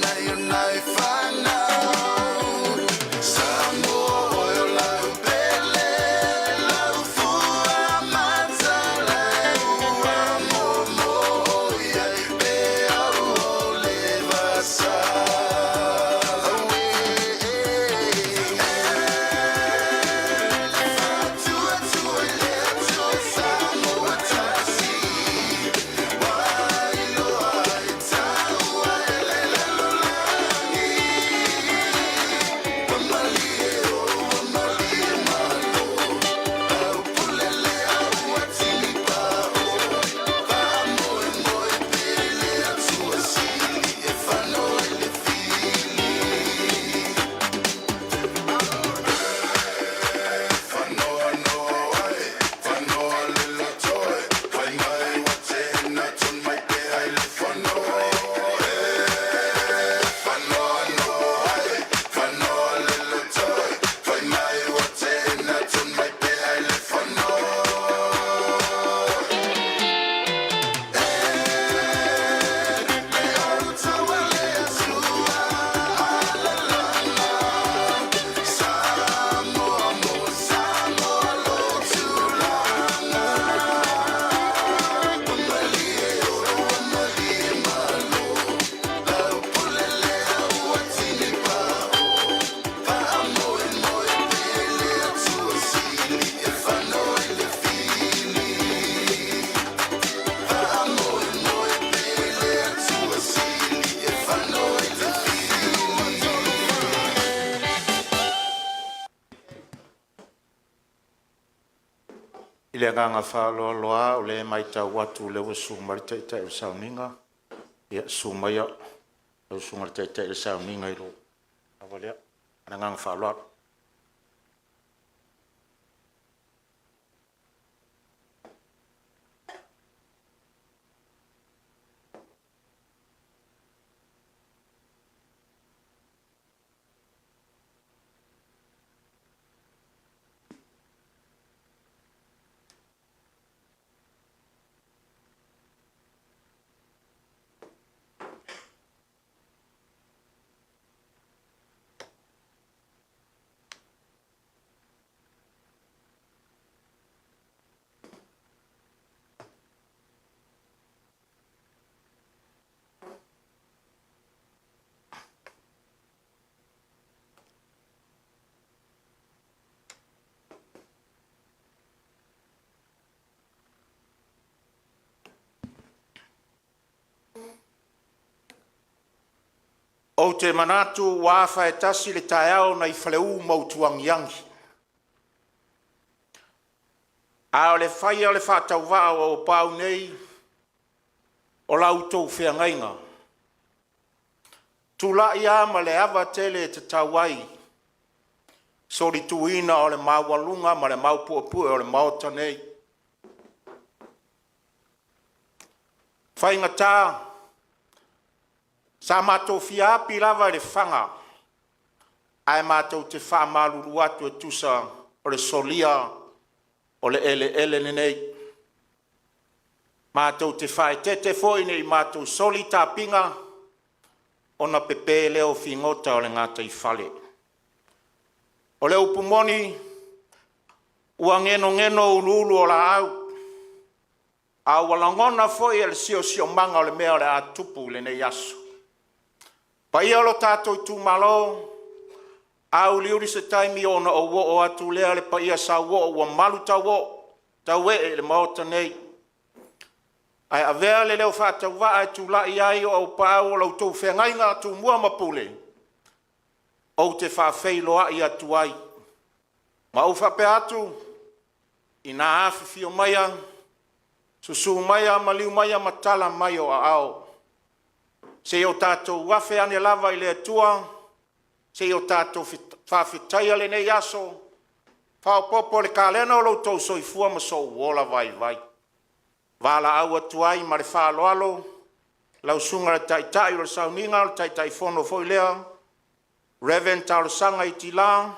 nai o nai fanau. Samoa oi o lau pele, lau fua matalai ua momo i ai pe au o le vasa. Auē, le faatuatua i le Atua Samoa tasi, ua iloa ai taua e le lalolagi. Ua malie o ua malie malo, lau pule lea ua tinipo'o, faamoemoe pea i le Atua Sili e fano ai le fili. Fanoa le lotoe, fai mai ua tena tonu mai pea i le fanoe. Fanoa le lotoe, fai mai ua tena tonu mai pea i le fanoe. Le autaua le Atua alalala, Samoa mo Samoa lo tulaga. Ua malie o ua malie malo, lau pule lea ua tinipo'o, faamoemoe pea i le Atua Sili e fano ai le fili. Faamoemoe pea i le Atua Sili e fano ai le fili. I le agaga faaaloalo lava o lea e matau atu o lea ua susu mai le Taitai o le Sauniga. Ia susu maia lau Susuga i le Taitai o le Sauniga i lou ava lea. Ma le agaga faaaloalo. Ou te manatu ua afa e tasi le taeao nai Faleu ma Utuagiagi, a o le faia o le faatauvaa o Auapaau nei, o la outou feagaiga, tulai a ma le ava tele e tatau ai solituina o le maualuga ma le maopuepue o le Maota nei. E faigata sa matou fia api lava i le faga ae matou te faamalulu atu e tusa o le solia o le eleele lenei. Matou te faaeteete foi ne i matou soli tapiga ona pepe lea o figota o le gataifale. O le upu moni ua nenoneno uluulu o laau a ua lagona foi e le siosiomaga o le mea o le a tupu i lenei aso. Paia o lo tatou itumalo, auliuli se taimi ona ou oo atu lea i le paia sauoo ua malutauoo tauee i le Maota nei, ae avea le leo faatauvaa e tulai ai o Auapaau o la outou feagaiga Tumua ma Pule, ou te faafeiloai atu ai ma ou faapea atu, ina afifio maia, susu maia maliu maia ma tala mai o aao, se i o tatou afe ane lava i le Atua se i o tatou faafetaia lenei aso faaopoopo i le kalena o lo outou soifua ma sou ola vaivai. Valaau atu ai ma le faaaloalo lau Susuga i le Taitai o le Sauniga, o le Taitaifono foi lea Rev. Talosaga Itila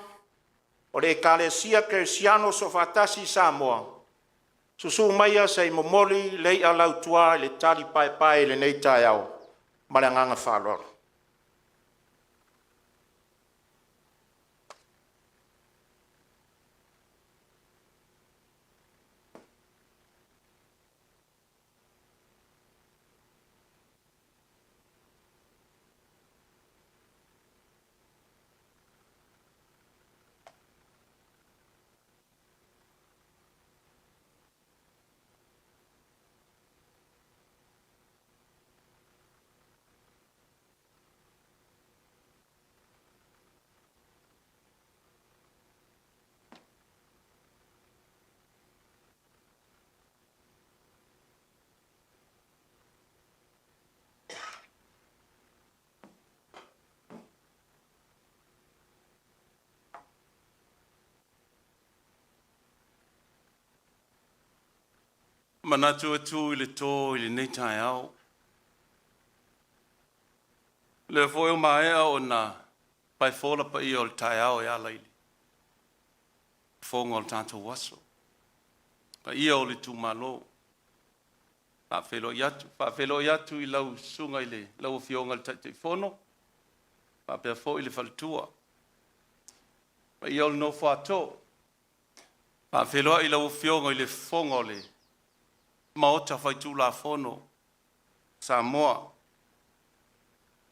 o le Ekalesia Kerisiano Soofaatasi i Samoa, susu maia se i momoli le i'a lautua i le tali paepae i lenei taeao. Ma le agaga faaaloalo. Manatu e tu i le to i lenei taeao. O lea foi ua maea ona paefola paia o le taeao e ala i le fofoga o le tatou aso. Paia o le itumalo, faafeiloai atu i lau susuga i lau Afioga i le Taitaifono faapea foi le faletua. Paia o le nofo a too, faafeiloai i lau Afioga i le Fofoga o le Maota Faitulafono Samoa,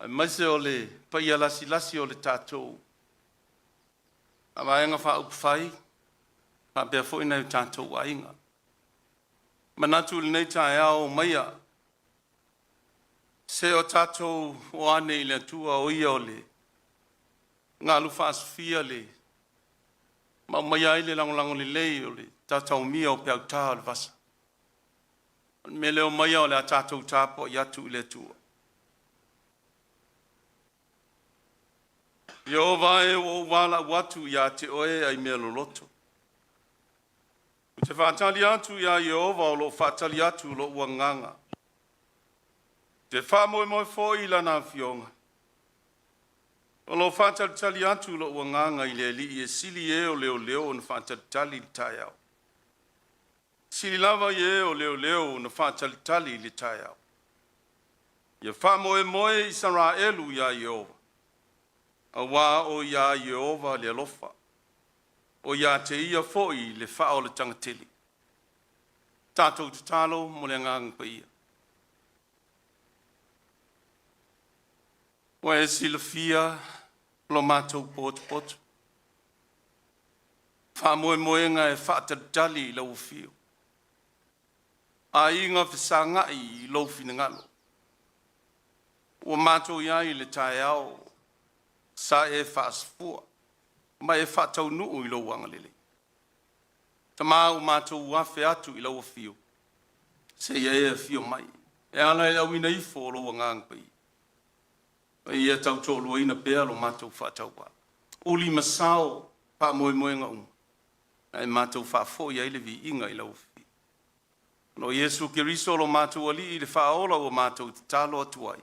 aemaise o le paia lasilasi o le tatou Vaega Faaupufai faapea foi nai o tatou aiga. Manatu i lenei taeao, omaia se o tatou o ane i le Atua o Ia o le galu faasafia le ma aumaia ai le lagolago lelei o le taotaomia o peauta o le vasa. O le mea lea, omaia o le a tatou tapuai atu i le Atua. Ieova e, ua ou valaau atu ia te oe ae i mea loloto. Ou te faatali atu ia Ieova, o lo o faatali atu lou agaga. Ou te faamoemoe foi i Lana Afioga. O lo o faatalitali atu lou agaga i le Alii, e sili i e o leoleo ona faatalitali i le taeao, sili lava i e o leoleo ona faatalitali i le taeao. Ia faamoemoe Isaraelu ia Ieova, aua o ia Ieova le alofa, o ia te Ia foi le faaolataga tele. Tatou tatalo mo le Agaga Paia. Ua e silafia lo matou potopoto, faamoemoega e faatalitali i lau afio, aiga fesagai i lou finagalo. Ua matou i ai i le taeao sa e faasafua ma e faataunuu i lou agalelei. Tama ua matou afe atu i lau afio seia e afio mai e ala i le auina ifo o lou Agaga Paia, ma ia tautoaluaina pea lo matou faatauvaa, uli ma sao, faamoemoega uma ae matou faafoi ai le viiga i lau Afio. O Iesu Keriso o lo matou Alii le Faaola ua matou tatalo atu ai.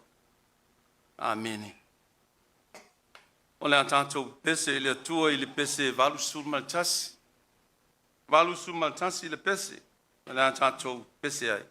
Amene. O le a tatou pese i le Atua i le pese 81, 81 le pese, o le a tatou pese ai.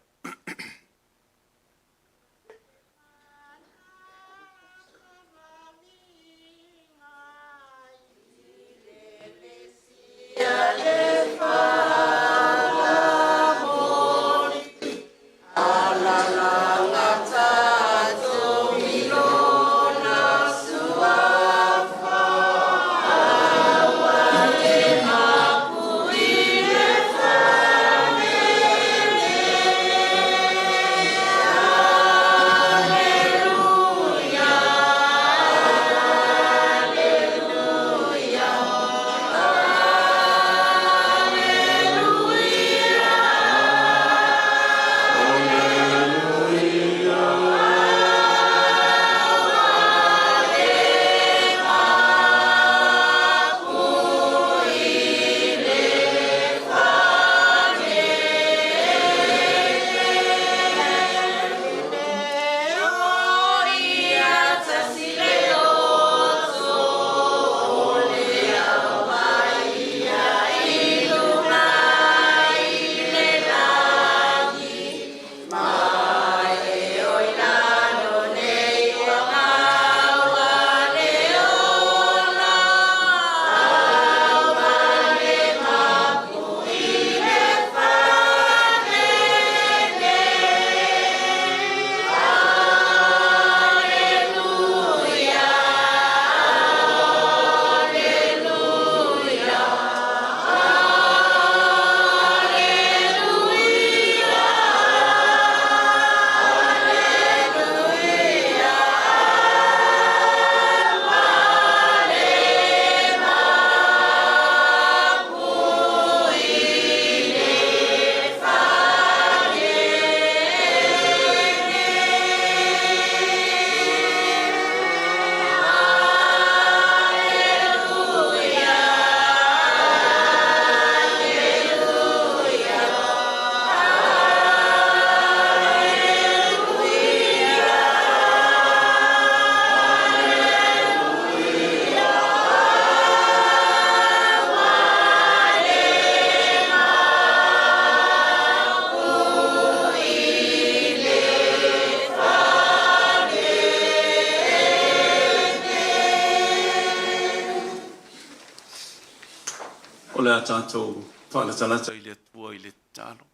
O le a tatou faalatalata i le Atua i le tatalo.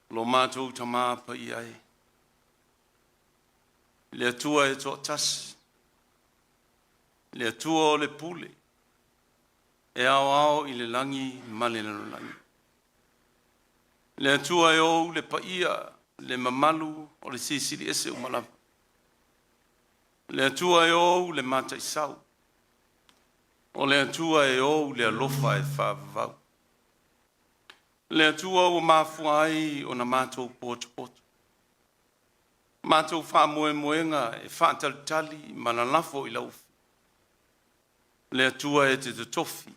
Lo matou Tamā paia e, le Atua e toatasi, le Atua o le pule, e aoao i le lagi ma le lalolagi. Le Atua e ou le paia, le mamalu o le Silisili Ese uma lava. Le Atua e ou le mataisau, o le Atua e ou le alofa e faavavau. Le Atua ua mafua ai ona matou potopoto, matou faamoemoega e faatalitali ma lalafo i lau Afio, le Atua e te totofi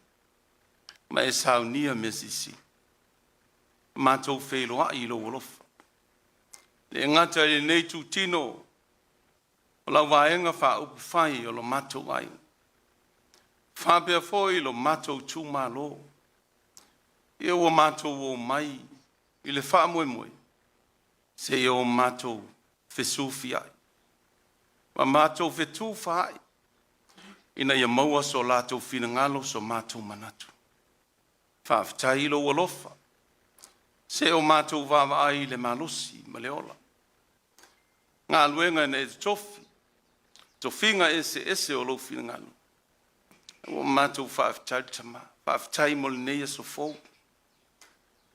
ma e saunia mea silisili. Matou feiloai i lou alofa. Le gata i lenei itutino o lau Vaega Faaupufai o lo matou aiga, faapea foi lo matou itumalo, ia ua matou omai i le faamoemoe seia o matou fesufiai ma matou fetufaai ina ia maua so latou finagalo, so matou manatu. Faafetai i lou alofa, se o matou vaavaai i le malosi ma le ola. Galuega na e totofi, tofiga eseese o lou finagalo, ua matou faafetai le Tama, faafetai mo lenei aso fou,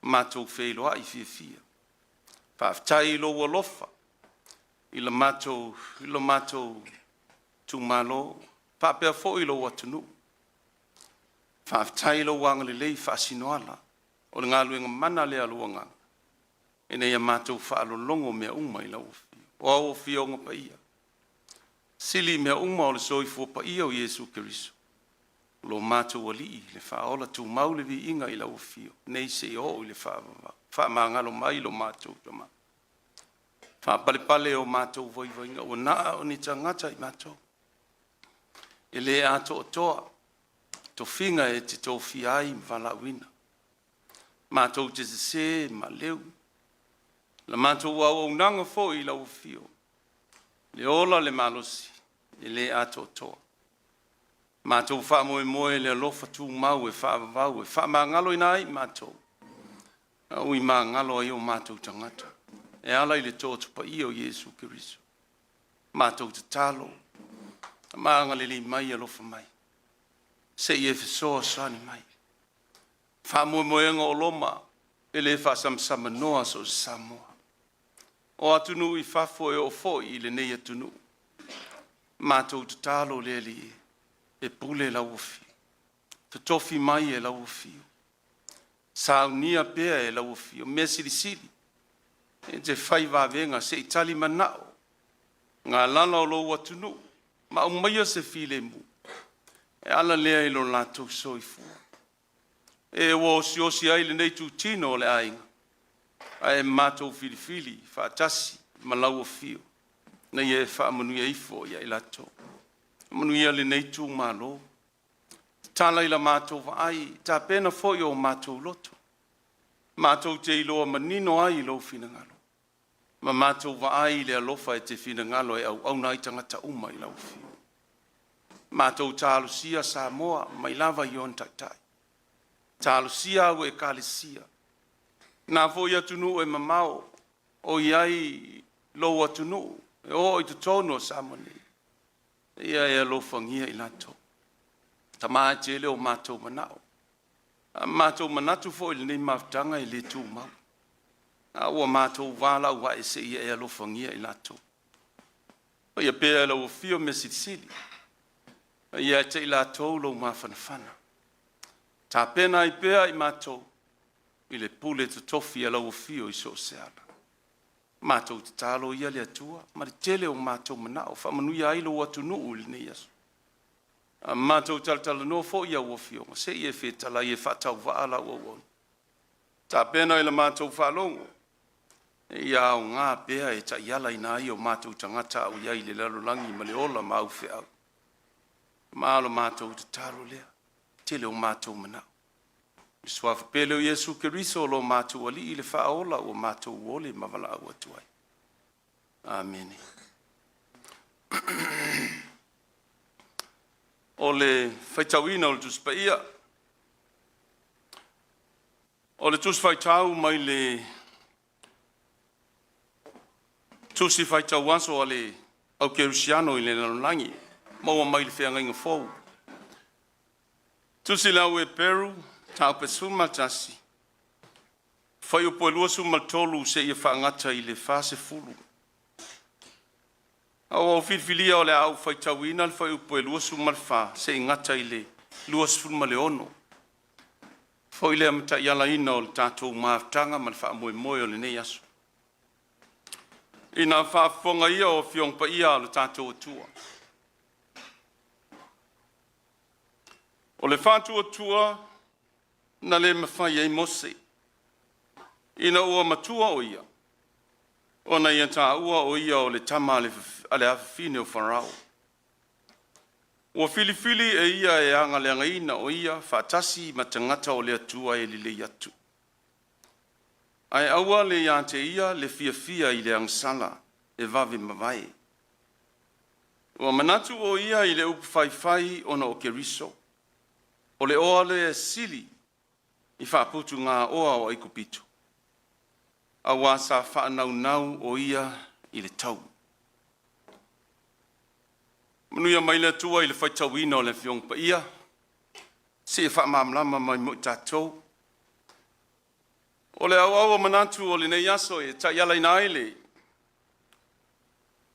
matou feiloai fiafia. Faafetai i lou alofa i le matou itumalo faapea foi lou atunuu. Faafetai i lou agalelei faasinoala, o le galuega mana lea a lou Agaga ina ia matou faalologo mea uma i lau Afio. O au Afioga Paia, sili mea uma o le soifua paia o Iesu Keriso, lo matou Alii, le Faaola, tumau le viiga i lau Afio nei seia oo i le faavavau. Faamagalo mai lo matou Tama, faapalepale o matou vaivaiga, ua na o ni tagata i matou, e le atoatoa tofiga e te tofia ai ma valaauina. Matou te sese ma leu, la matou auaunaga foi i lau Afio, le ola le malosi, e le atoatoa. Matou faamoemoe i le alofa tumau e faavavau, e faamagaloina ai i matou, a ui magalo ai o matou tagata e ala i le toto paia o Iesu Keriso. Matou tatalo, ma agalelei mai, alofa mai, se i e fesoasoani mai. Faamoemoega o Roma e le faasamanoa so o se Samoa. O atunuu i fafo e oo foi i lenei atunuu, matou tatalo le Alii e pule lau Afio, totofi mai e lau Afio, saunia pea e lau Afio, mea silisili e te fai vavega se i tali manao galala o lou atunuu ma aumaia se filemu e ala lea i lo latou soifua. E ua osiosi ai lenei itutino o le aiga, ae matou filifili faatasi ma lau Afio ina ia e faamanuia ifo ia i latou. Manuia lenei itumalo, tatala i la matou vaai, tapena foi o matou loto, matou te iloa manino ai i lou finagalo, ma matou vaai i le alofa e te finagalo e auauna ai tagata uma i lau Afio. Matou talosia Samoa mai lava i ona taitai, talosia au Ekalesia, na foi atunuu e mamao o i ai lou atunuu e oo i totonu o Samoa nei, ia e alofagia i latou. Tama e tele o matou manao, a matou manatu foi i lenei mafutaga e le tumau, a ua matou valaau ae seia e alofagia i latou. Paia pea lau Afio Mea Silisili, ia te i latou lou mafanafana, tapena ai pea i matou i le pule totofi a lau Afio i so o se ala. Matou tatalo ia le Atua ma le tele o matou manao, faamanuia ai lou atunuu i lenei aso. A matou talatalanoa foi i au Afioga, se i e fetalai e faatauvaa lau auauna, tapena i la matou faalogo, ia aoga pea e taialaina ai o matou tagata a o i ai i le lalolagi ma le ola ma au feau. Ma o le matou tatalo lea, tele o matou manao. I le suafa pele o Iesu Keriso o lo matou Alii le Faaola ua matou ole ma valaau atu ai. Amene. O le faitauina o le Tusi Paia. O le Tusi Faitau mai le Tusi Faitau Aso a le Au Kerisiano i le lalolagi, maua mai le Feagaiga Fou. Tusi i le Au Eperu, mataupu 11, fuaiupu e 23 seia faagata i le 40. A ua ou filifilia o le a ou faitauina le fuaiupu e 24 seia gata i le 26. Foi lea mataialaina o le tatou mafutaga ma le faamoemoe o lenei aso. Ina faafofoga ia o Afioga Paia a lo tatou Atua, o le faatuatua na le mafai ai Mose ina ua matua o ia, ona ia taua o ia o le tama a le afafine o Farao. Ua filifili e ia e agaleagaina o ia faatasi ma tagata o le Atua e lelei atu. Ae aua le ia te ia le fiafia i le agasala e vave mavae. Ua manatu o ia i le upu faifai ona o Keriso. O le oa lea e sili i faaputugaoa o Aikupito, auā sa faanaunau o ia i le tau. Manuia mai le Atua i le faitauina o le Afioga Paia, seia faamalamalama mai mo i tatou. O le auau o manatu o lenei aso e taialaina ai le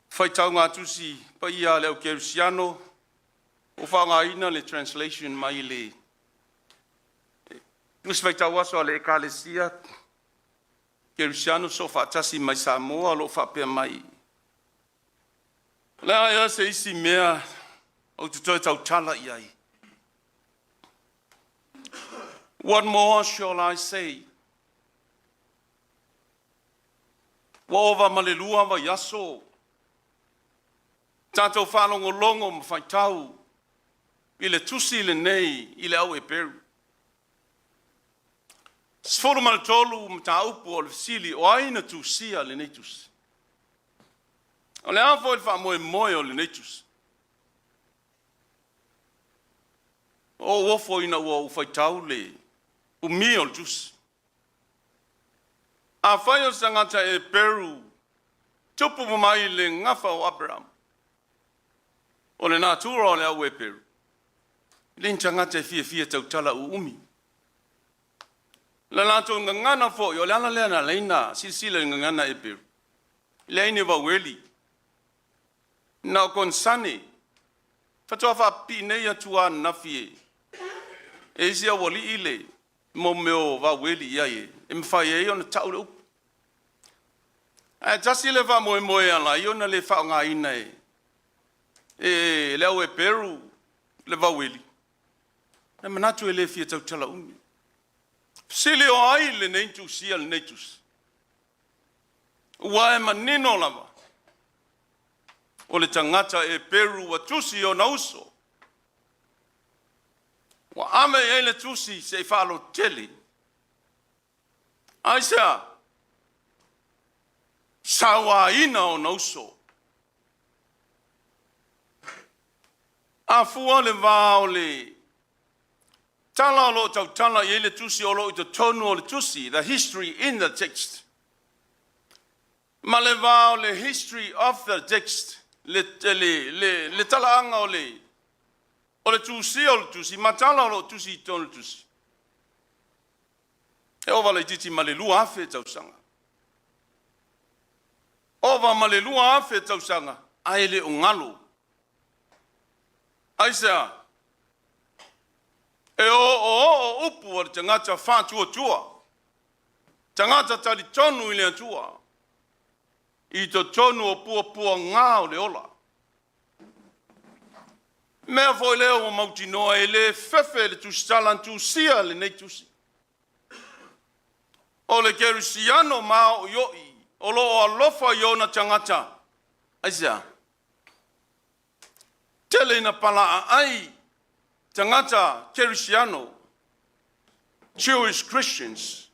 faitauga Tusi Paia a le Au Kerisiano, ua faaaogaina le translation mai le Tusi Faitau Aso a le Ekalesia Kerisiano Soofaatasi mai Samoa o lo o faapea mai: O le a ea se isi mea ou te toe tautala i ai? What more shall I say? Ua ova ma le 2 vaiaso tatou faalogologo ma faitau i le tusi lenei i le au Eperu. 13 mataupu o le fesili, o ai na tusia lenei tusi? O le a foi le faamoemoe o lenei tusi? O ou ofo ina ua ou faitau le umi o le tusi. Afai o se tagata Eperu tupu mai le gafa o Aperamo, o le natura o le au Eperu, e le ni tagata e fiafia tautala uumi. La latou gagana foi, o le ala lea na ala ai ona silasila i le gagana Eperu, e leai ni vaueli, na o konesane. Faatoa faapipii nei atu lava ananafi e isi aualii le mea o vaueli i ai e mafai ai ona tau le upu. Ae tasi le faamoemoe e ala ai ona le faaaogaina e le au Eperu le vaueli, e manatu e le fia tautala umi. Fesili o ai lenei na tusia lenei tusi? Ua e manino lava, o le tagata Eperu ua tusi i ona uso, ua ave i ai le tusi se i faalototele. Aisea? Sauaina ona uso. A fua le va o le tala o lo o tautala i ai le tusi o lo o i totonu o le tusi, the history in the text, ma le va o le history of the text, le talaaga o le tusia o le tusi ma tala o lo o tusi i totonu o le tusi, e ova laitiiti ma le 2,000 tausaga. Ova ma le 2,000 tausaga, ae le o galo. Aisea? E oooo upu a le tagata faatuatua, tagata talitonu i le Atua, i totonu o puapuaga o le ola. Mea foi lea ua mautinoa e le fefe le tusitala na tusia lenei tusi. O le kerisiano maoioi o lo o alofa i ona tagata. Aisea? Tele ina palaaai tagata kerisiano, Jewish Christians,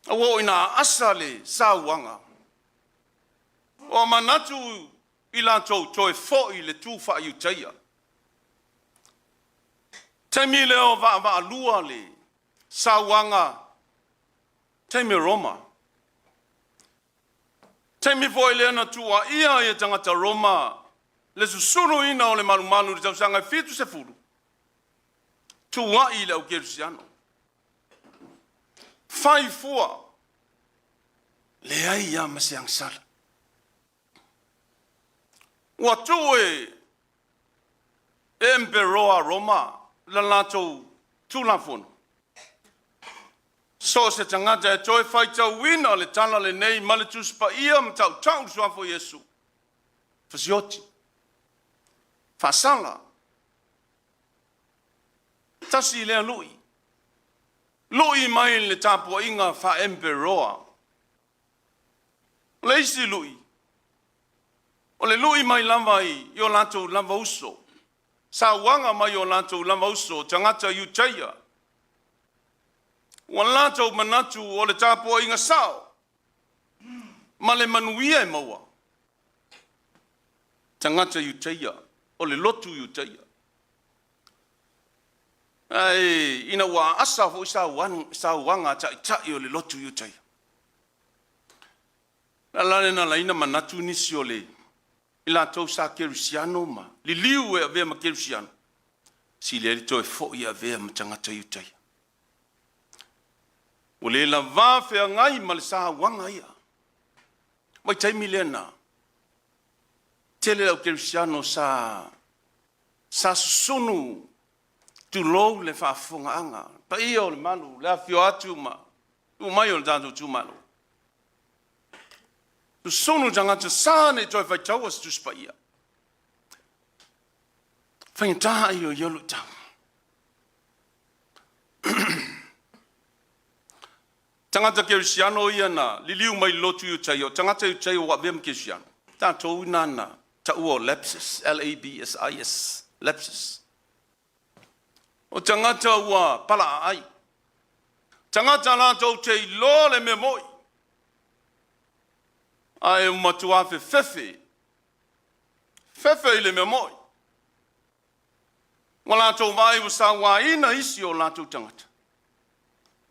ua oo ina asa le sauaga. Ua manatu i latou toe foi le tu faa-Iutaia. Taimi lea o vaavaalua le sauaga, taimi o Roma. Taimi foi lea na tuuaia ai e tagata Roma le susuluina o le malumalu i le tausaga e 70, tuuai i le au kerisiano. Fai fua, leai lava ma se agasala. Ua tuu e Emperoa Roma la latou Tulafono, so o se tagata e toe faitauina le tala lenei ma le Tusi Paia ma tautau le suafa o Iesu, fasioti, faasala. Tasi lea lui, lui mai le tapuaiga faa-Emperoa. O le isi lui, o le lui mai lava i o latou lava uso, sauaga mai o latou lava uso, tagata Iutaia, ua latou manatu o le tapuaiga sao ma le manuia e maua, tagata Iutaia, o le lotu Iutaia. Ae ina ua aasa foi sauaga a taitai o le lotu Iutaia, o le ala lea na ala ai ona manatu nisi o le i latou sa kerisiano ma liliu e avea ma kerisiano, sili ai le toe foi e avea ma tagata Iutaia. Ua le lavā feagai ma le sauaga ia. Vaitaimi lea na tele le au kerisiano sa susunu, tulou le faafofogaaga, paia o le malu, le afifio atu ma tuuu mai o le tatou itumalo. Susunu tagata sa ne i toe faitaua se Tusi Paia. Faigata ai o ia luitau. Tagata kerisiano ia na liliu mai i le lotu Iutaia, o tagata Iutaia ua avea ma kerisiano. Tatou ina na taua o lapses, L-A-B-S-I-S, lapses. O tagata ua palaaai, tagata latou te iloa le mea moi, ae ua matua fefefe, fefe i le mea moi. Ua latou vaai ua sauaina isi o latou tagata,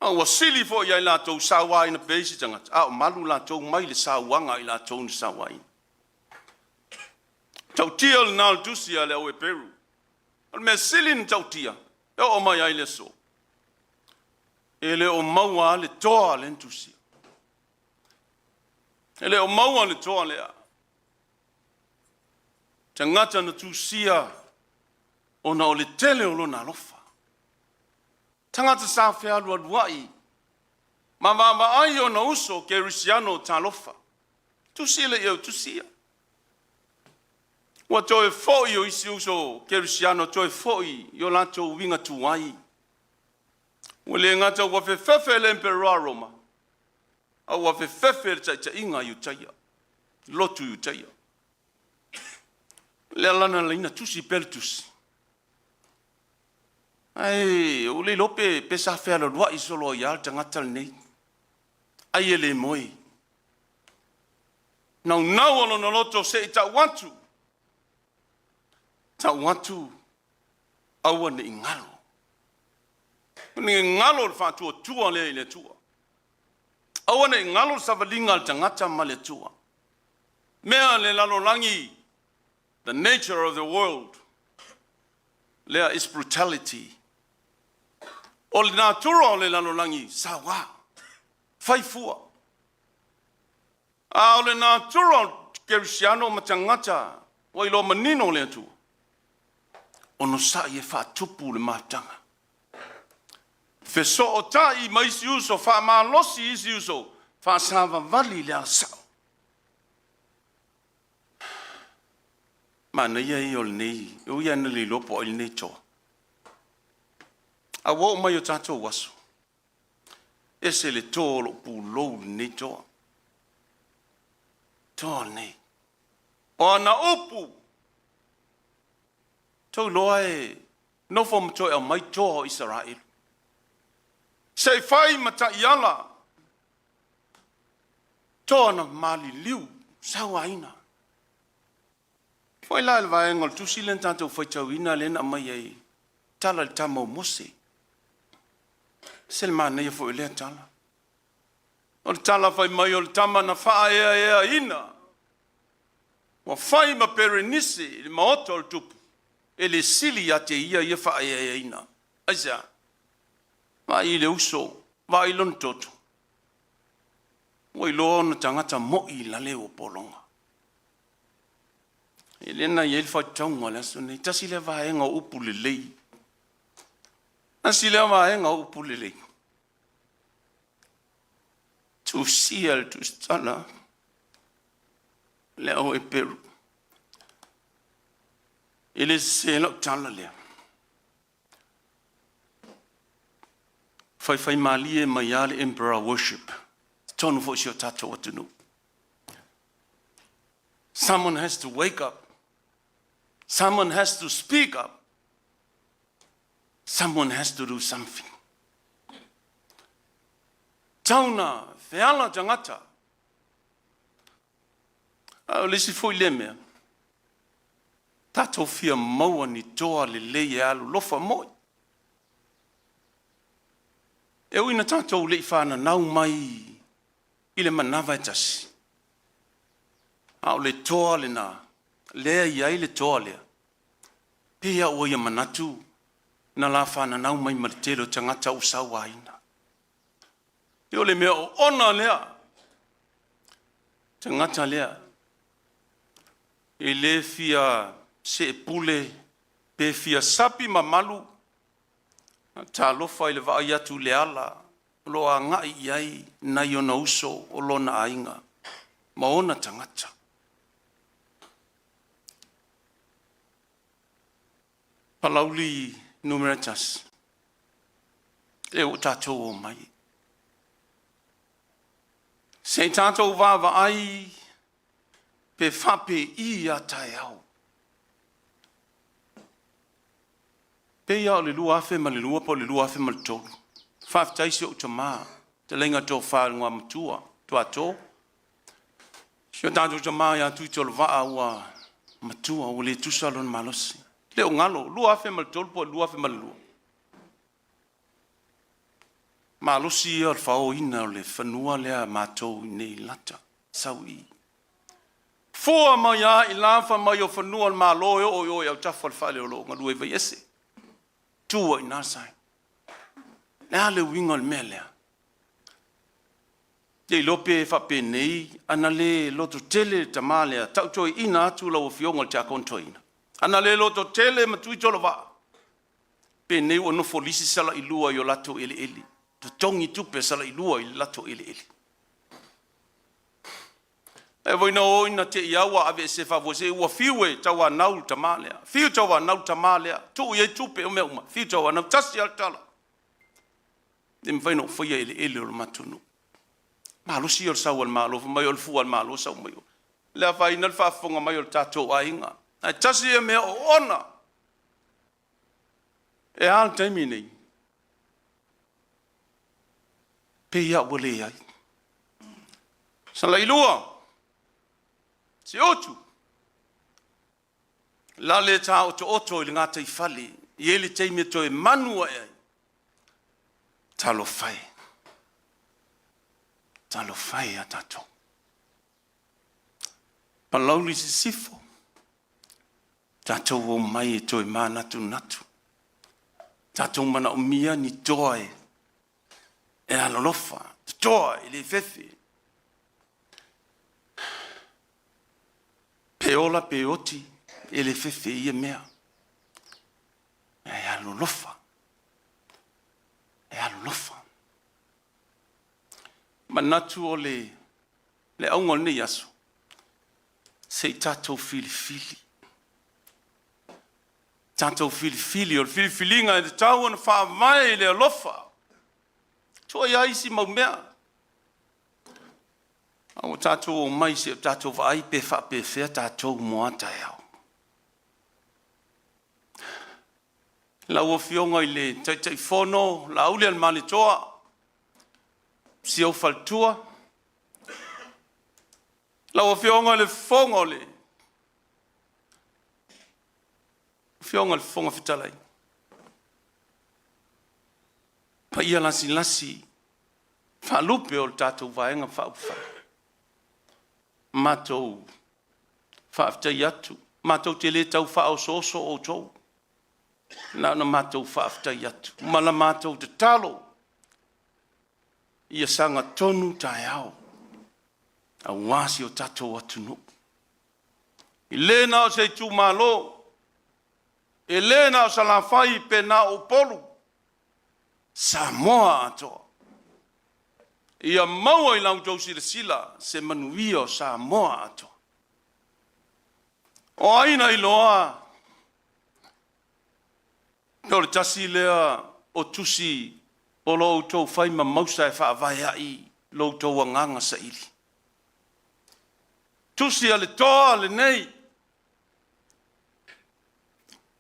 a ua sili foi ia i latou sauaina pea isi tagata, a o malu latou mai le sauaga a i latou na sauaina. Tautia lena o le tusi a le au Eperu. O le mea sili na tautia, e oo mai ai le aso, e le o maua lava le toa lea na tusia. E le o maua le toa lea. Tagata na tusia ona o le tele o lona alofa. Tagata sa fealualuai ma vaavaai ona uso kerisiano talofa. Tusi le i tusia. Ua toe foi o isi uso kerisiano, toe foi i o latou uiga tuai. Ua le gata ua fefefe le Emperoa Roma, a ua fefefe le taitaiga a Iutaia, lotu Iutaia. Le ala na laina tusi pea le tusi. Ae ua le iloa pe sa fealualuai solo ai lava le tagata lenei. Ai e le moe. Naunau o lona loto se i tau atu. Tau atu aua ne i galo. Ne i galo le faatuatua lea i le Atua. Aua ne i galo le savaliga a le tagata ma le Atua. Mea le lalolagi, the nature of the world, lea is brutality. O le natura o le lalolagi, saua, faifua. A o le natura o kerisiano ma tagata ua iloa manino le Atua, onosai e faatupu le mafutaga. Fesootai ma isi uso, faamalosi isi uso, faasavavali le alasao. Manaia ia o lenei, e ui lava ina le iloa po o ai lenei toa. A ua oo mai o tatou aso, ese le toa o lou pulou lenei toa. Toa lenei. O ana upu, tou iloa e nofo ma toe aumai toa o Isaraelu. Se i fai ma taiala, toa na maliliu, sauaina. Foi la i le vaega o le tusi lea na tatou faitauina lea na aumai ai. Tala i le tama o Mose. Se le manaia foi o lea tala. O le tala fai mai o le tama na faaeaeaina ua fai ma Perenise i le maota o le tupu, e le sili ia te ia ia faaeaeaina. Aisea? Vaai i le uso, vaai i lona toto. Ua iloa ona tagata moi lale ua pologa. E lea na i ai le faitauga o le aso nei. Tasi lea vaega o upu lelei. Tasi lea vaega o upu lelei. Tusia le tusitala le au Heperu. E le sese lau tala lea. Faifaimalie mai lava le emperor worship. Totonu foi si o tatou atunuu. Someone has to wake up. Someone has to speak up. Someone has to do something. Tauna feala tagata. A o le isi foi lea mea, tatou fia maua ni toa lelei e alolofa moi. E ui ina tatou le i fananau mai i le manava e tasi, a o le toa lena, lea e i ai le toa lea, pei lava ua ia manatu na la fananau mai ma le tele o tagata ua sauaina. E o le mea oona lea, tagata lea, e le fia seepule pe fia sapi mamalu, talofa i le vaai atu i le ala o lo o agai i ai nai ona uso o lona aiga ma ona tagata. Palauli 1, lea ua tatou omai. Se i tatou vaavaai pe faapei a taeao. Pei lava o le 2002 po o le 2003, faafetai i si ou tama, fetalaiga Tofa i le Igoamatua Tuato, si o tatou tama ia Tuitolovaa ua matua ua le tusa lona malosi. Le o galo, 2003 po o le 2002. Malosi ia o le faoina o le fanua lea a matou i inei i Lata, sau i i. Fua mai lava i la fai mai o fanua o le Malo e oo i o i autafa o le fale o lo o galue ai Vaiese. Tu ai i ina le sign. O le a le uiga o le mea lea? Le iloa pe faapenei, ana le lototele le tama lea, tau toeaina atu lau Afioga i le Tiakono Toeaina, ana le lototele ma Tuitolovaa, penei ua nofo lisi Salailua i o latou eleele, totogi tupe a Salailua i le latou eleele. Ae foi na o ina te i lava ua aveese faafuasei, ua fiu e tauanau le tama lea, fiu e tauanau le tama lea, tuu i ai tupe o mea uma, fiu e tauanau, tasi lava le tala, e le mafai ona ou faia eleele o le matou nuu. Malosi ia o le sau a le Malo, fai mai o le fua a le Malo sau mai o. Le afaina le faafofoga mai o le tatou aiga, ae tasi ia mea oona. E a le taimi nei? Pei lava ua leai. Salailua, Siutu, lale taotooto i le gataifale, e i ai le taimi e toe manu ae ai. Talofa e, talofa e ia tatou. Palauli Sisifo, tatou omai e toe manatunatu, tatou manaomia ni toa e alolofa, toa e le fefe. Pe ola pe oti, e le fefe i ia mea. E alolofa, e alolofa. Manatu o le auga o lenei aso, se i tatou filifili. Tatou filifili, o le filifiliga e tatau ona faavae i le alofa. Tua i ai isi mau mea. A ua tatou omai se i o tatou vaai pe faapefea tatou mo a taeao. Lau Afioga i le Taitaifono Laaulialemalietoa, si ou faletua, lau Afioga i le Fofoga o le Afioga i le Fofoga Fetalai, Paia lasilasi faalupe o le tatou Vaega Faaupufai, matou faafetai atu, matou te le tau faaosooso outou, na ona matou faafetai atu ma la matou tatalo, ia sagatonu taeao aua si o tatou atunuu. E le na o se itumalo, e le na o Salafai pe na o Upolu, Samoa atoa. Ia maua i la outou silasila se manuia o Samoa atoa. O ai na iloa pe o le tasi lea o tusi o lo o outou fai ma mausa e faavae ai lo outou agaga saili. Tusi a le toa lenei,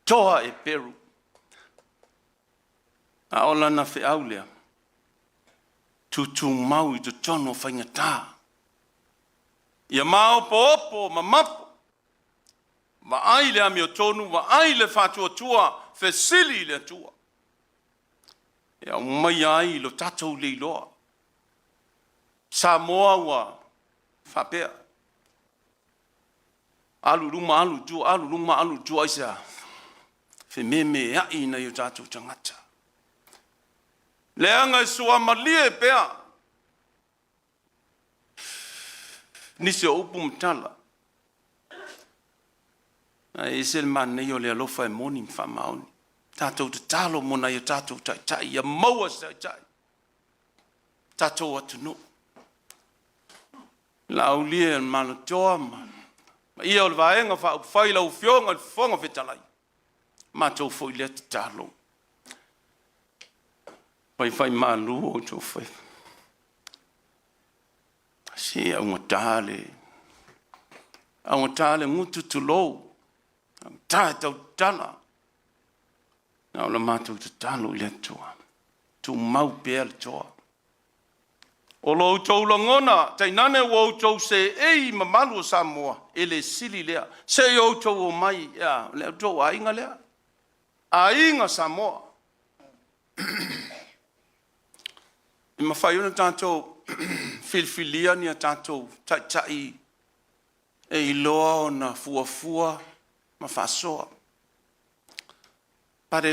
toa e Peru, a o lana feau lea, tutumau i totonu o faigata, ia maopoopo ma mapo, vaai le amiotonu, vaai le faatuatua, fesili i le Atua, e aumaia ai lo tatou le iloa. Samoa ua faapea, alu i luma alu i tua, alu i luma alu i tua, aisea? Fememeai nai o tatou tagata. Leaga e suamalie pea nisi o upu ma tala, ae ese le manaia o le alofa e moni ma faamaoni. Tatou tatalo mo nai o tatou taitai, ia maua se taitai tatou atunuu. Laaulie Malotoa ma paia o le Vaega Faaupufai, lau Afioga i le Fofoga Fetalai, matou foi lea tatalo, faifaimalu o outou faiva. Se augata le gutu tulou, augata e tau tatala. Na o le matou tatalo i le Atua, tumau pea le toa. O lo outou lagona, tainane ua outou seei i mamalu o Samoa, e le sili lea, se i outou omai, ia, o le tou aiga lea, aiga Samoa. E mafai ona tatou filifilia ni a tatou taitai e iloa ona fuafua ma faasoa. But e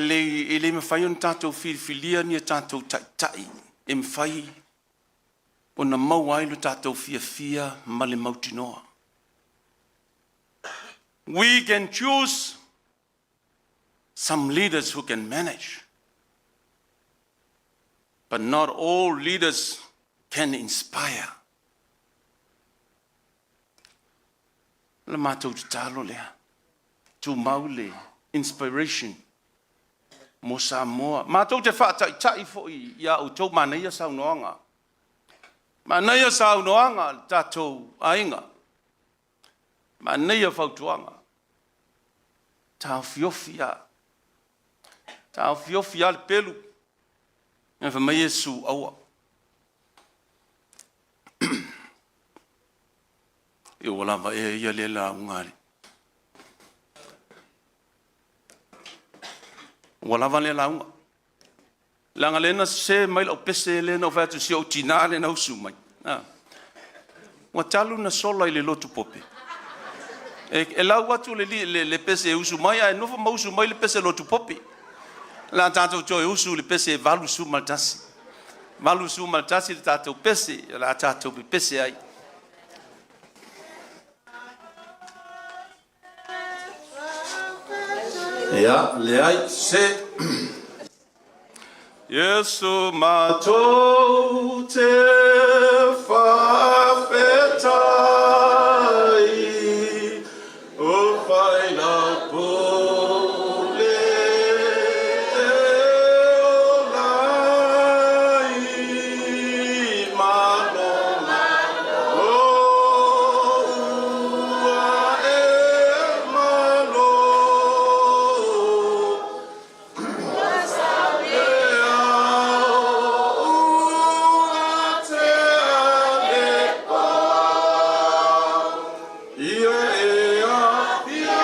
le mafai ona tatou filifilia ni a tatou taitai e mafai ona maua ai lo tatou fiafia ma le mautinoa. We can choose some leaders who can manage, but not all leaders can inspire. La matou tatalo lea, tumau le inspiration mo Samoa. Matou te faataitai foi ia outou, manaia saunoaga. Manaia saunoaga a le tatou aiga, manaia fautuaga. Taofiofi lava, taofiofi lava le pelu, ae fai mai Iesu, aua. Ua lava ea ia lea lauga a le... Ua lava lea lauga, leaga o lea na sese mai lau pese lea na ou fai atu i si ou tina lea na usu mai, ua talu ona sola i le lotu Pope, e lau atu le pese e usu mai ae nofo ma usu mai le pese lotu Pope. O le a tatou toe usu i le pese e 81. 81 le tatou pese, o le a tatou pepese ai. Ia, leai, se. Iesu matou te faafetai, o fai lau pule e ola ai, malo malo, ua e malo. E ao ua tea le ia e afia.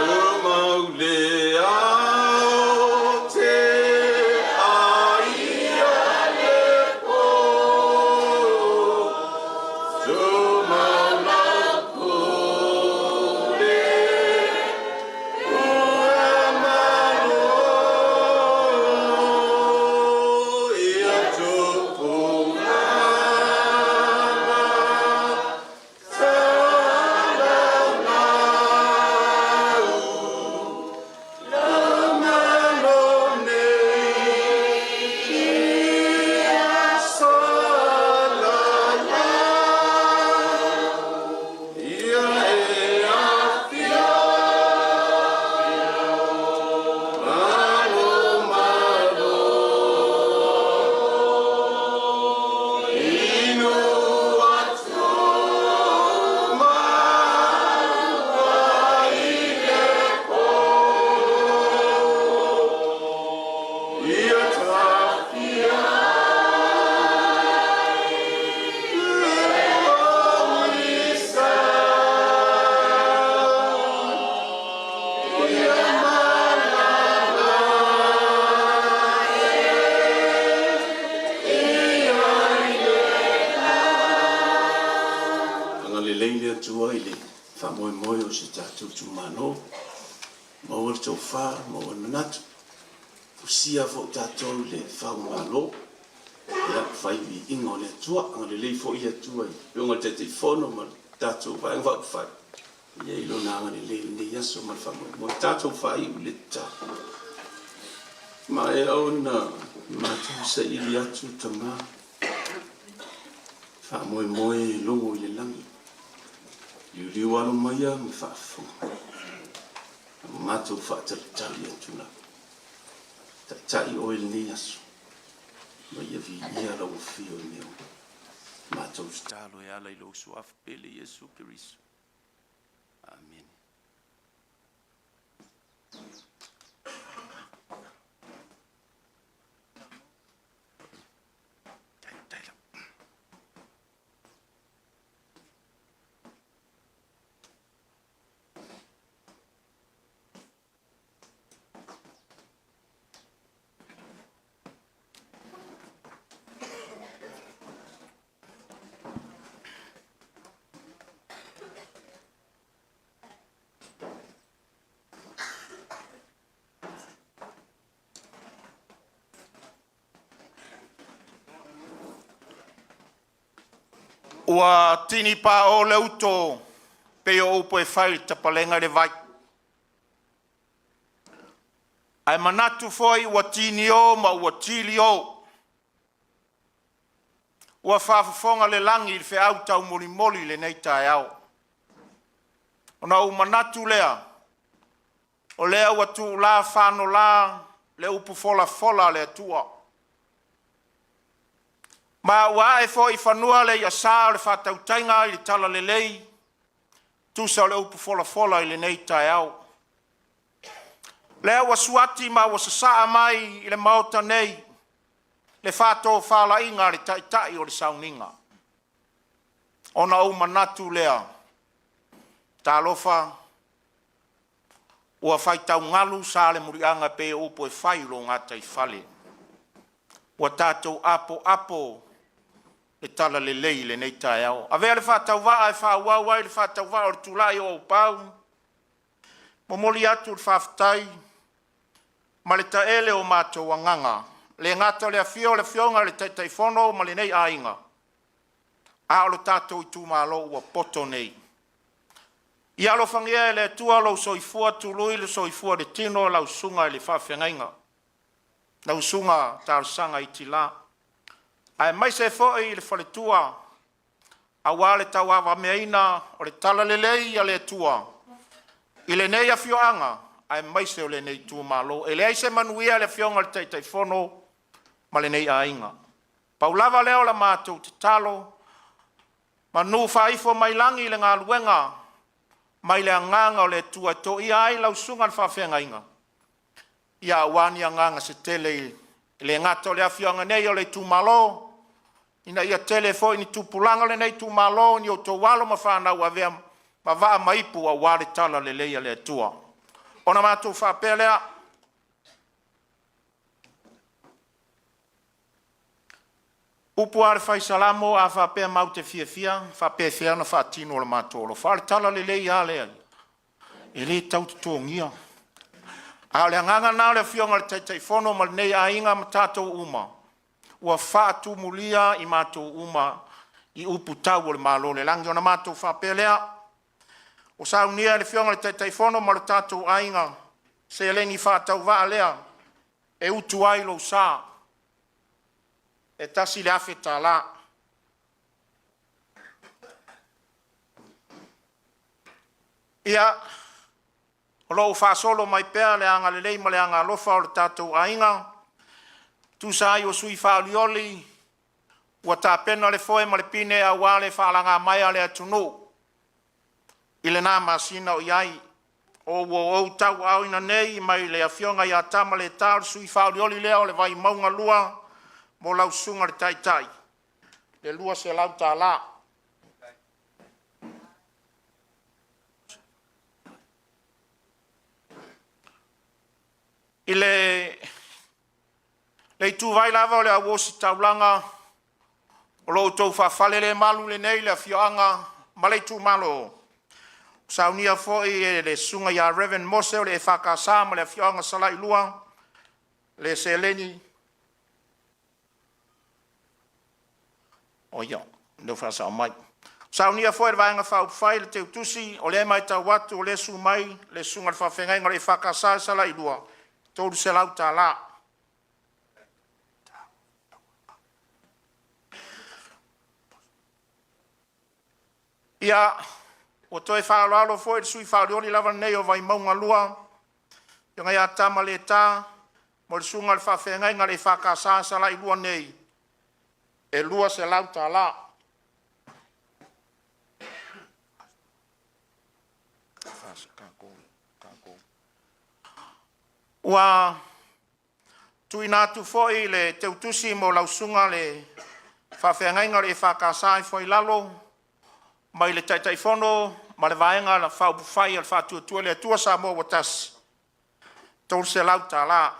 Tumau le ao te aia le po, tumau lau pule ua malo, ia tupulaga talavou. Malo nei ia salalau, ia e afio malo malo, inu atu maua i le po. Ia tafia le pogisa, ia malala e ia i le Agalelei le Atua i le faamoemoe o si tatou itumalo. Maua le tofa, maua le manatu, fusia foi tatou i le faumalo, ia fai le viiga o le Atua. Agalelei foi le Atua i le Afioga i le Taitaifono ma le tatou Vaega Faaupufai, ia i Lona agalelei i lenei aso ma le faamoemoe. Tatou faaiu i le tatalo. Maea ona matou saili atu Tama, faamoemoe e logo i le lagi, liuliu alo maia ma faafofoga mai, ma matou faatalitali atu lava. Taitai oe i lenei aso, ma ia viia lau afio i mea uma. Matou tatalo e ala i lou suafa pele Iesu Keriso. Amene. Ua tini pao'o le uto pei o upu e fai i le tapalega i le vai, ae manatu foi ua tinio ma ua tilio. Ua faafofoga le lagi i le feau taumolimoli i lenei taeao. Ona ou manatu lea, o lea ua tuula fanola le upu folafola a le Atua, ma ua ae foi i fanua le i'a sa o le faatautaiga i le talalelei e tusa o le upu folafola i lenei taeao. Lea ua suati ma ua sasaa mai i le Maota nei le faatofalaiga a le Taitai o le sauniga. Ona ou manatu lea, talofa, ua faitaugalu sa o le muliaga e pei o upu e fai i lo gataifale. Ua tatou apoapo le talalelei i lenei taeao. Avea le faatauvaa e faaauau ai le faatauvaa o le tulai o Auupau, momoli atu le faafetai ma le taele o matou agaga, e le gata o le afio o le Afioga i le Taitaifono ma lenei aiga, a o le tatou itumalo ua poto nei. Ia alofagia e le Atua lou soifua tului le soifua i le tino o lau susuga i le faafeagaiga, lau susuga Talosaga Itila, aemaise ai foi le faletua aua le tauavameaina o le talalelei a le Atua. I lenei afioaga aemaise o lenei itumalo. E leai se manuia i le Afioga i le Taitaifono ma lenei aiga. Pau lava lea o le matou tatalo, manu faaifo mai lagi le galuega mai le agaga o le Atua e toia ai lau susuga i le faafeagaiga, ia aua ni agaga se tele e le gata o le afioaga nei o le itumalo, ina ia tele foi ni tupulaga o lenei itumalo, ni outou alo ma fanau e avea ma vaa ma ipu aua le talalelei a le Atua. Ona matou faapea lea, upu a le Fai Salamo, a faapea matou te fiafia, e faapefea ona faatino e lo matou alofa. A o le talalelei a lea e le tau totogia. A o le agaga lena o le Afioga i le Taitaifono ma lenei aiga ma tatou uma ua faatumulia i matou uma i upu tau o le Malo o le lagi. Ona matou faapea lea, ua saunia e le Afioga i le Taitaifono ma le tatou aiga seleni faatauvaa lea e utu ai lou sa e $1,000. Ia, o lo o faasolo mai pea le agalelei ma le agaalofa o le tatou aiga e tusa ai o sui faaolioli ua tapena le foe ma le pine aua le faalagamaea a le atunuu i lena masina o i ai. O ua ou tauaaoina nei mai le Afioga ia Tamaleta, o le sui faaolioli lea o le Vaimauga 2 mo lau Susuga i le Taitai le $200. I le ituvai lava o le au ositaulaga o lo o outou faafalelemalu lenei le afioaga ma le itumalo, ua saunia foi e le Susuga ia Raven Mose o le EFKS ma le afioaga Salailua le seleni Saunia foi e le Vaega Faaupufai le Teutusi, o lea e matau atu o lea e susu mai le susuga i le faafeagaiga o le EFKS i Salailua e $300. Ia, ua toe faaaloalo foi le sui faaolioli lava lenei o Vaimauga 2, Afioga ia Tamaleta mo le susuga i le faafeagaiga o le EFKS i Salailua nei e $200. Ua tuuina atu foi le teutusi mo lau susuga le faafeagaiga o le EFKS i Foailalo mai le Taitaifono ma le Vaega Faaupufai a le Faatuatua i le Atua Samoa ua Tasi, e $300.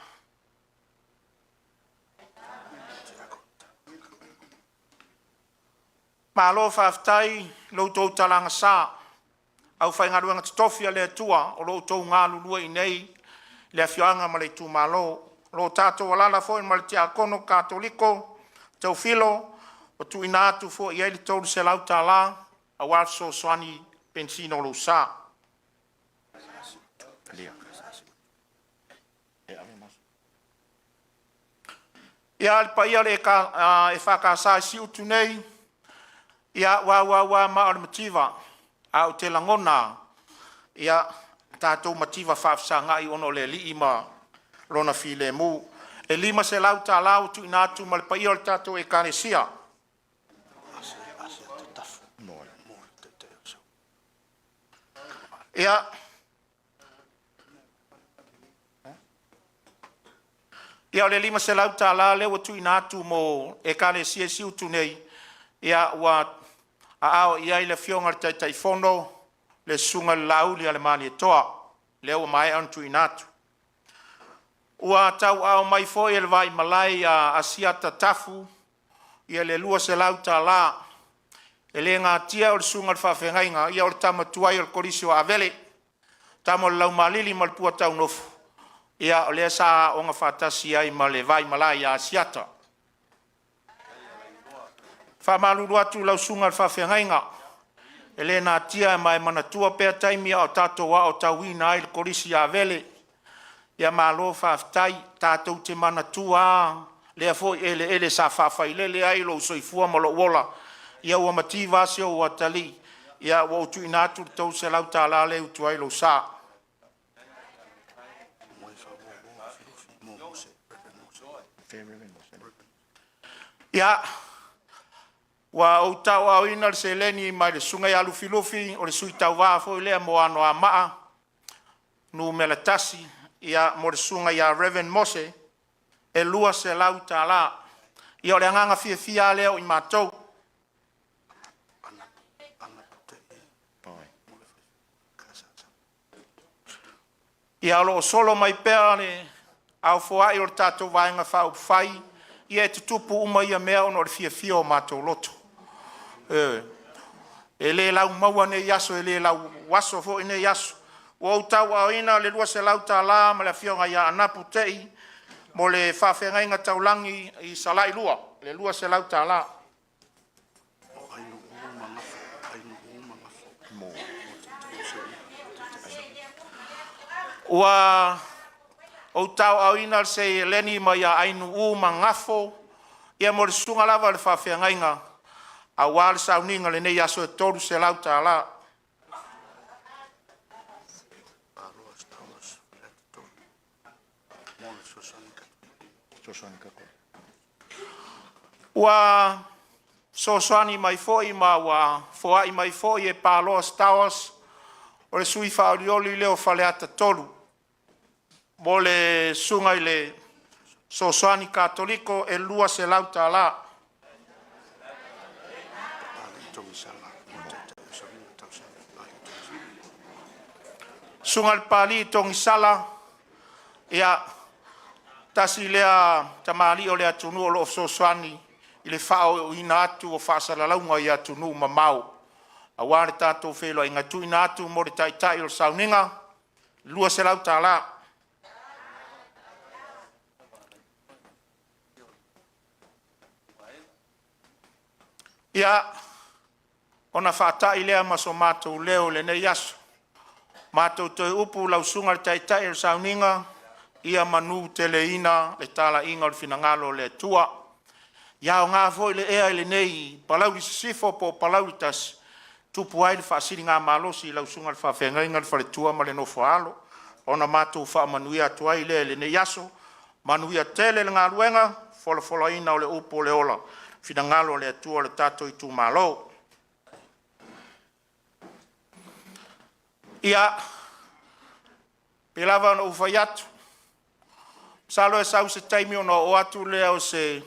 Malo faafetai i lo outou talaga, aufaigaluega totofi a le Atua o lo o outou galulue i inei i le afioaga ma le itumalo. O lo o tatou alaala foi ma le Tiakono Katoliko Teofilo, ua tuuina atu foi i ai le $300 aua le fesoasoani i le penisini o lou sa. Ia, le paia o le EFKS i Siutu nei, ia ua auau lava maa o le mativa, ae ou te lagona lava, ia tatou mativa faafesagai ona o le Alii ma Lona filemu. E $500 ua tuuina atu mai le paia o le tatou Ekalesia. Ia, o le $500 lea ua tuuina atu mo Ekalesia i Siutu nei, ia ua aao i ai le Afioga i le Taitaifono, le Susuga i le Laauli a le Malietoa, lea ua maea ona tuuina atu. Ua tauaao mai foi e le vaimalae ia Asiata Tafu le $200. E le natia o le susuga i le faafeagaiga, ia o le tama tuai o le Kolisi o Avele, tama o le Laumaalili ma le Puataunofo, ia o lea sa aooga faatasi ai ma le vaimalae ia Asiata. E faamalulu atu i lau susuga i le faafeagaiga, e le natia ma e manatua pea taimi a o tatou aotauina ai i le Kolisi a Avele. Ia malo faafetai, tatou te manatua lava lea foi eleele sa faafailele ai lou soifua ma lou ola. Ia ua mativa lava si ou atalii, ae ua ou tuuina atu le $300 lea e utu ai lou sa. Ia, ua ou tauaaoina le seleni mai le Susuga ia Lufilufi, o le sui tauva foi lea mo Anoamaa 1, ia mo le Susuga ia Raven Mose e $200. Ia o le agaga fiafia lava lea o i matou. Ia o lo o solo mai pea le aofoai o le tatou Vaega Faaupufai, ia e tutupu uma ia mea ona o le fiafia o matou loto. Ioe, e le laumaua nei aso, e le lauaso foi nei aso. Ua ou tauaaoina le $200 ma le Afioga ia Anapu Tei mo le Faafeagaiga Taulagi i Salailua le $200. Ua ou tauaaoina le seleni mai ia Ainuuu ma Gafo ia mo le susuga lava i le faafeagaiga aua le sauniga i lenei aso e $300. Ua fesoasoani mai foi ma ua foai mai foi e Paloa Stowers o le sui faaolioli lea o Faleata 3 mo le susuga i le Fesoasoani Katoliko e $200. Susuga i le Papalii Togisala, ia tasi lea tamalii o le atunuu o lo o fesoasoani i le faaooina atu o faasalalauga i atunuu mamao aua le tatou feiloaiga e tuuina atu mo le taitai o le sauniga $200. Ia, ona faatai lea ma so matou leo i lenei aso, matou toe upu lau susuga i le taitai o le sauniga, ia manuteleina le talaiga o le finagalo o le Atua. Ia aoga foi le ea i lenei Palauli Sisifo po o Palauli 1, e tupu ai le faasiligamalosi i lau susuga i le faafeagaiga, le faletua ma le nofo a alo, ona matou faamanuia atu ai lea i lenei aso. Manuia tele le galuega, folafolaina o le upu o le ola, finagalo o le Atua i le tatou itumalo. Ia, pei lava ona ou fai atu, masalo e sau se taimi ona oo atu lea o se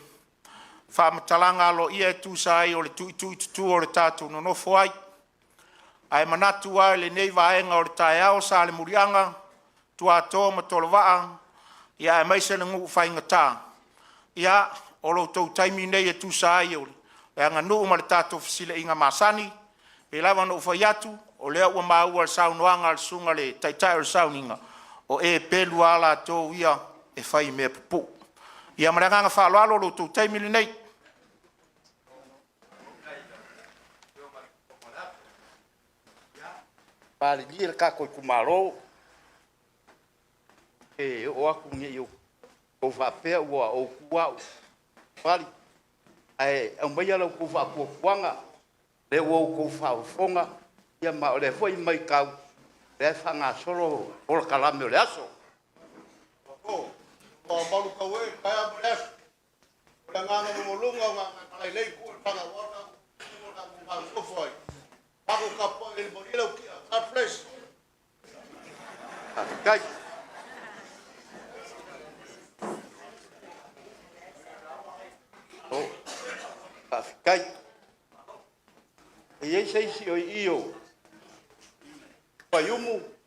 faamatalaga aloaia e tusa ai o le tuituitutu o le tatou nonofo ai. Ae manatu lava i lenei vaega o le taeao, Salemuliaga, Tuatoa ma Tolovaa, ia aemaise le nuu faigata, ia o lo outou taimi nei e tusa ai o le aganuu ma le tatou fesilaiga masani. E pei lava ona ou fai atu, o lea ua maua i le saunoaga a le susuga i le taitai o le sauniga, o e pelu lava latou ia e fai i mea pupuu. Ia ma le agaga faaaloalo, o lo outou taimi lenei. Malilie le tatou itumalo, e oo atu ne i outou faapea ua ou tuua au i fale, ae aumaia la outou faatuatuaga, lea ua outou faafofoga, ma o lea foi e matau, o lea e faagasolo polokalame o le aso. Faafetai. Faafetai. E i ai se isi o i i o Faiumu?